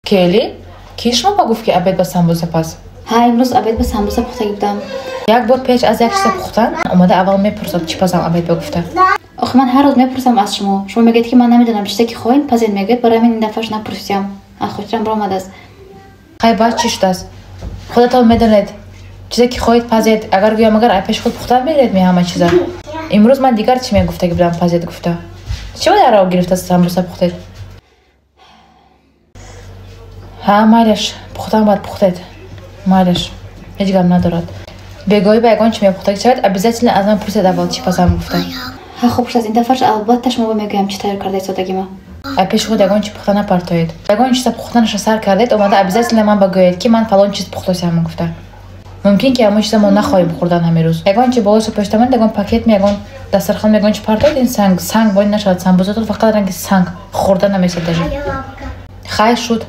Кели? Ки шумо ба гуфт, ки обед ба самбуса паз? Ҳа, имрӯз обед ба самбуса пухтагӣ будам. Як бор пеш аз як чиза пухтан омада аввал мепурсад, чӣ пазам обед ба гуфта. Охи, ман ҳар рӯз мепурсам аз шумо. Шумо мегӯед, ки ман намедонам, чизе ки хоҳед, пазед мегӯед. Барои ҳамин ин дафъаш напурсидам, аз хотирам баромадааст. Хай, баъд чӣ шудааст? Худатон медонед, чизе ки хоҳед, пазед. Агар гӯям, агар ай пеши худ пухтан мегиред ми ҳама чиза. Имрӯз ман дигар чӣ мегуфтагӣ будам, пазед гуфта? Чӣ ба дарав гирифта самбуса пухтед? Ҳа, майлаш, пухтан баъд пухтед, майлаш, ҳеҷ гап надорад. Бегоҳӣ ба ягон чӣ мепухтагӣ шавед, обязательно аз ман пурсед аввал, чӣ пазам гуфта. Ҳа, хуб шудааст. Ин дафъаш албатта шумо мегӯям, чӣ тайёр карда истодагима. Ай пеши худ ягон чӣ пухта напартоед. Ягон чиза пухтанаша сар кардед, омада обязательно ман ба гӯед, ки ман фалон чиз пухтосиам гуфта. Мумкин ки ҳамон чиза мо нахоҳем хӯрдан ҳамин рӯз. Ягон чи болоша пӯшта монед, ягон пакет ми, ягон дастархон, ягон чи партоед, ин санг санг боин нашавад. Самбусатон фақат ранги санг, хӯрда намесад даже. Хай, шуд.